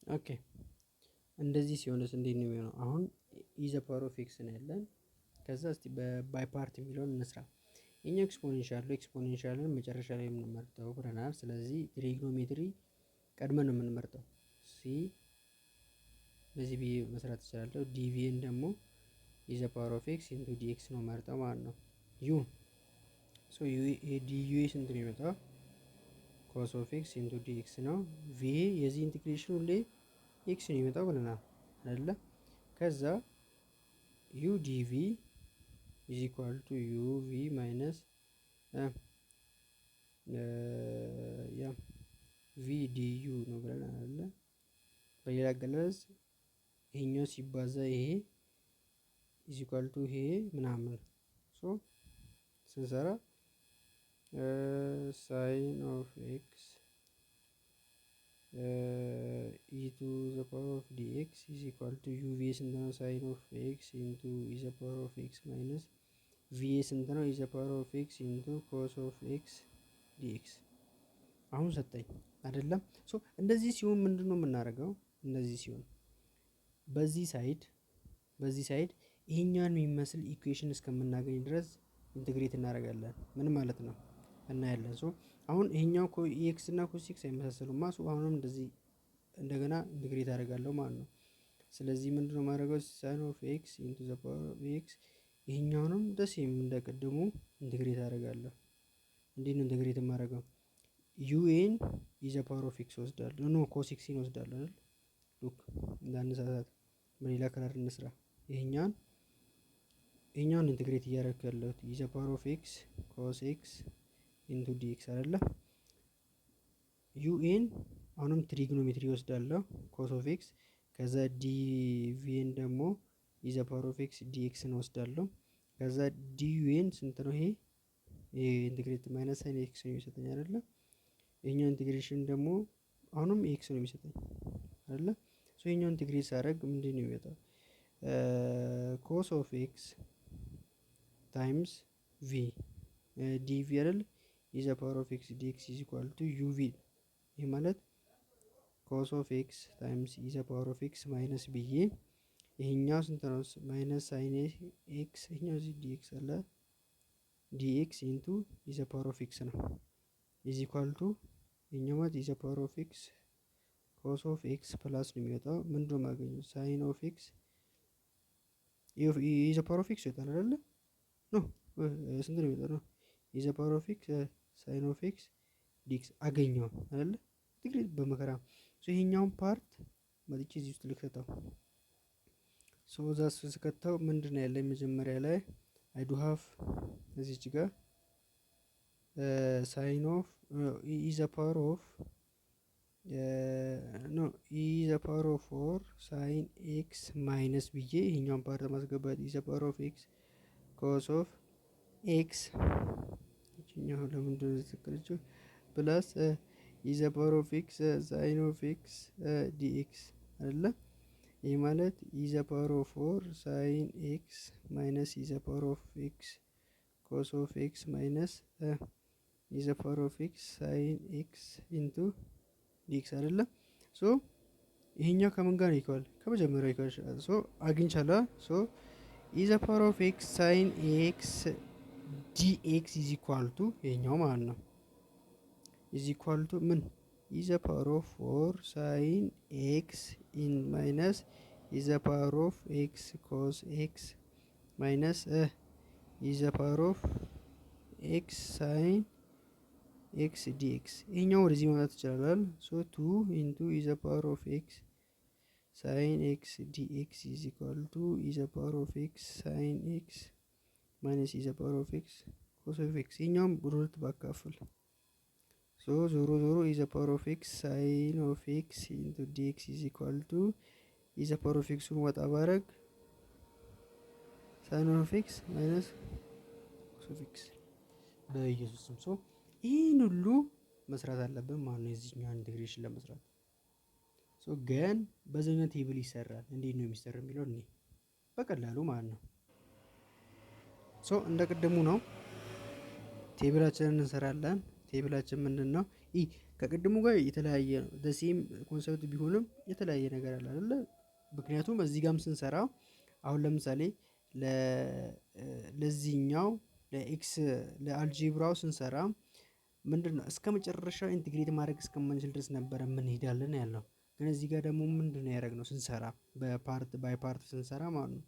Okay, እንደዚህ ሲሆንስ እንዴት ነው የሚሆነው? አሁን e the power of x ነው ያለን። ከዛ እስቲ by part የሚለውን እንስራ። የኛው exponential ነው። Exponential ን መጨረሻ ላይ የምንመርጠው ብለናል። ስለዚህ trigonometry ቀድመን ነው የምንመርጠው። C በዚህ ብዬ መስራት እችላለሁ። dv ን ደግሞ e the power of x into dx ነው መርጠው ማለት ነው። u, so u du ስንት ነው የሚመጣው? Cos of x into dx ነው። v የዚህ integration ሁሌ x ነው የሚመጣው ብለናል አይደለ? ከዛ u dv is equal to u v minus, yeah, v du ነው ብለናል አይደለ? በሌላ አገላለጽ ይሄኛው ሲባዛ ይሄ is equal to ይሄ ምናምን። So ስንሰራ sine of x e to the power of dx is equal to uv ስንት ነው? Sine of x into e the power of x minus v ስንት ነው? E the power of x into cos of x dx አሁን ሰጠኝ አይደለም። So እንደዚህ ሲሆን ምንድን ነው የምናደርገው? እንደዚህ ሲሆን በዚህ side ይሄኛውን የሚመስል equation እስከምናገኝ ድረስ integrate እናደርጋለን። ምን ማለት ነው እናያለን። So አሁን ይሄኛው x እና cos x አይመሳሰሉማ። So አሁንም እንደዚህ እንደገና integrate አደርጋለሁ ማለት ነው። ስለዚህ ምንድነው የማደርገው? Sine of x into the power of x ይሄኛውንም the same እንደ ቅድሙ integrate አደርጋለሁ። እንዴት ነው integrate የማደርገው? u ን e the power of x ወስዳለሁ። No, cos x ን ወስዳለሁ አይደል? Look, እንዳንሳሳት በሌላ color እንስራ። ይሄኛውን integrate እያደረኩ ያለሁት e the power of x cos x into dx አይደለ? u ን አሁንም trigonometry ወስዳለሁ cos of x። ከዛ dv ን ደግሞ e the power of x dx ን ወስዳለሁ። ከዛ du ን ስንት ነው? ይሄ integrate minus sine x ነው የሚሰጠኝ አይደለ? ይሄኛው integration ደግሞ አሁንም x ነው የሚሰጠኝ አይደለ? So ይሄኛው integrate ሳደርግ ምንድን ነው የሚመጣው? Cos of x times v dv አይደል? E the power of x dx is equal to uv። ይህ ማለት cos of x times e the power of x minus ብዬ ይሄኛው ስንት ነው? Minus sine x። ይሄኛው እዚህ dx አለ፣ dx into e the power of x ነው፣ is equal to ይሄኛው ማለት e the power of x cos of x plus ነው የሚወጣው። ምንድን ነው የማገኘው? Sine of x e the power of x ይወጣል አይደለ? No, ስንት ነው የሚወጣው? ነው e the power of x sine of x dx አገኘው አይደለ? Integrate በመከራ። So ይሄኛውን part መጥቼ እዚህ ውስጥ ልክተተው። So እዛ ስከተው ምንድን ነው ያለ? መጀመሪያ ላይ I do have እዚች ጋር sine of e the power of, no, e the power of four sine x minus ብዬ ይሄኛውን part ማስገባት e the power of x cos of x፣ ይችኛው ለምንድን ነው የተሰቀለችው? Plus e the power of x sine of x dx አይደለ? ይህ ማለት e the power of four sine x minus e the power of x cos of x minus e the power of x sine x into dx አይደለ? So ይሄኛው ከምን ጋር equal? ከመጀመሪያው equal። So አግኝቻለሁ። So e the power of x sine x dx is equal to ይሄኛው ማለት ነው፣ is equal to ምን? E the power of four sine x in minus e the power of x cos x minus e the power of x sine x dx። ይሄኛው ወደዚህ ማምጣት ይችላል። So two into e the power of x sine x dx is equal to e the power of x sine x minus e the power of x cos of x። ይሄኛውም ሁለት ባካፍል፣ so ዞሮ ዞሮ e the power of x sine of x into dx is equal to e the power of x ኡን ወጣ ባረግ sine of x minus cos of x። በኢየሱስ ስም። So ይህን ሁሉ መስራት አለብን ማለት ነው የዚህኛውን integration ለመስራት። So ግን በዚህኛው table ይሰራል። እንዴት ነው የሚሰራው የሚለው እኔ በቀላሉ ማለት ነው። So እንደ ቅድሙ ነው፣ table ኣችንን እንሰራለን። Table ኣችን ምንድን ነው? ከቅድሙ ጋር የተለያየ ነው። The same concept ቢሆንም የተለያየ ነገር አለ አይደለ? ምክንያቱም እዚህ ጋርም ስንሰራ አሁን ለምሳሌ ለዚህኛው ለ x ለ algebra ው ስንሰራ ምንድነው እስከ መጨረሻው integrate ማድረግ እስከማንችል ድረስ ነበረ የምንሄዳለን ያለው። ግን እዚህ ጋር ደግሞ ምንድነው ያደረግነው ስንሰራ በ part by part ስንሰራ ማለት ነው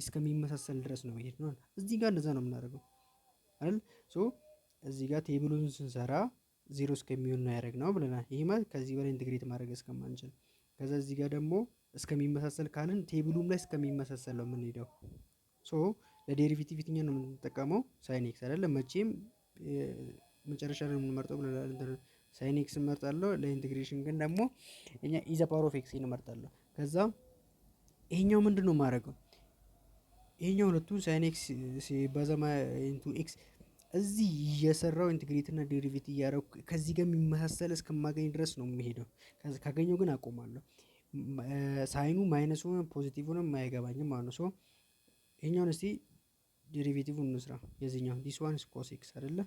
እስከሚመሳሰል ድረስ ነው የሄድነው። እዚህ ጋር እንደዛ ነው የምናደርገው አይደል? So እዚህ ጋር table ኡን ስንሰራ ዜሮ እስከሚሆን ነው ያደረግነው ብለናል። ይሄ ማለት ከዚህ በላይ integrate ማድረግ እስከማንችል። ከዛ እዚህ ጋር ደግሞ እስከሚመሳሰል ካልን table ኡም ላይ እስከሚመሳሰል ነው የምንሄደው። So ለ derivative የትኛው ነው የምንጠቀመው? Sine x አይደለም መቼም መጨረሻ ላይ የምንመርጠው ብለናል። Sine x እመርጣለሁ። ለ integration ግን ደግሞ እኛ e the power of x እንመርጣለሁ። ከዛ ይሄኛው ምንድን ነው የማደርገው? ይሄኛው ሁለቱ sine x ሲባዛ into x እዚህ እየሰራው integrate እና derivate እያደረኩ ከዚህ ጋር የሚመሳሰል እስከማገኝ ድረስ ነው የሚሄደው። ካገኘው ግን አቆማለሁ። Sign ኡ minus ኡ positive ንም አይገባኝም ማለት ነው። So ይሄኛውን እስቲ derivative እንስራ። የዚህኛው this one cos x አይደለ?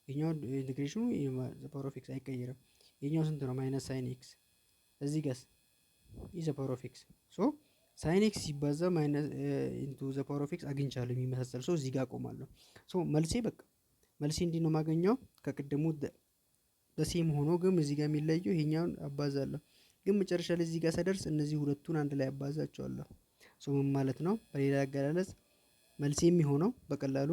ይሄኛው integration ኑ the power of x አይቀየርም። ይሄኛው ስንት ነው? Minus sine x። እዚህ ጋስ e the power of x። So sine x ሲባዛ minus into the power of x አግኝቻለሁ የሚመሳሰል። So እዚህ ጋር አቆማለሁ። So መልሴ በቃ መልሴ እንዲህ ነው የማገኘው። ከቅድሙ the same ሆኖ ግን እዚህ ጋር የሚለየው ይሄኛውን አባዛለሁ። ግን መጨረሻ ላይ እዚህ ጋር ስደርስ እነዚህ ሁለቱን አንድ ላይ አባዛቸዋለሁ። So ምን ማለት ነው? በሌላ አገላለጽ መልሴ የሚሆነው በቀላሉ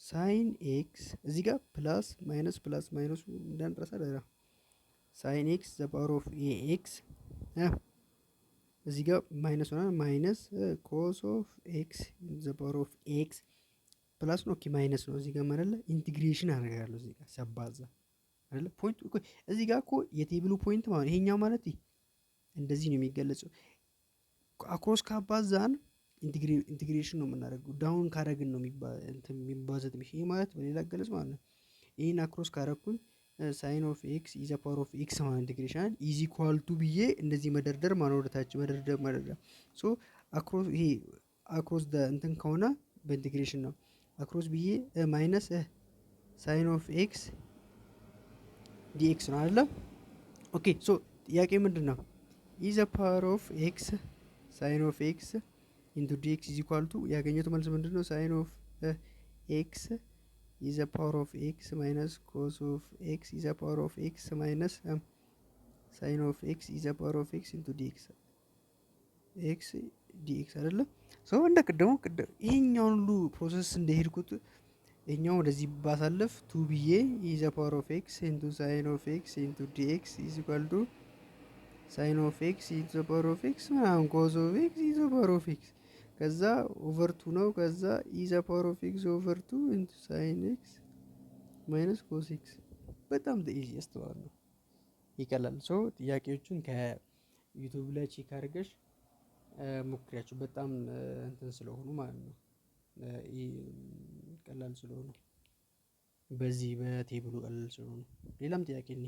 sine x እዚህ ጋር plus minus plus minus ኡ እንዳንረሳ ደራ sine x the power of a x እዚህ ጋር minus ሆና minus cos of x the power of x plus ነው። Okay, minus ነው እዚህ ጋር ማለት integration አደርጋለሁ እዚህ ጋር ሲያባዛ አይደለ? Point እዚህ ጋር እኮ የ table ኡ point ማለት ይሄኛው ማለት እንደዚህ ነው የሚገለጸው። Across ካባዛን integration ነው የምናደርገው። Down ካረግን ነው የሚባዘት። ይሄ ማለት በሌላ አገላለጽ ማለት ነው ይህን across ካረግኩኝ sine of x e the power of x ማለት integration is equal to ብዬ እንደዚህ መደርደር ማለት ወደታች መደርደር መደርደር። So across ይሄ across እንትን ከሆነ በ integration ነው። Across ብዬ minus sine of x dx ነው አይደለ? Okay, so ጥያቄ ምንድን ነው? E the power of x sine of x into dx is equal to ያገኘሁት መልስ ምንድን ነው? Sine of x e the power of x minus cos of x e the power of x minus sine of x e the power of x into dx x dx አይደለ? So እንደ ቅድሙ ይሄኛውን ሁሉ process እንደሄድኩት ይሄኛው ወደዚህ ባሳልፍ two ብዬ e the power of x into sine of x into dx is equal to sine of x e the power of x ምናምን cos of x e the power of x ከዛ over two ነው። ከዛ e the power of x over two into sine x minus cos x በጣም easiest ማለት ነው። ይቀላል። So ጥያቄዎቹን ከ YouTube ላይ check አድርገሽ ሞክሪያቸው በጣም እንትን ስለሆኑ ማለት ነው። ቀላል ስለሆኑ በዚህ በ table ኡ ቀላል ስለሆኑ ሌላም ጥያቄ እንይ።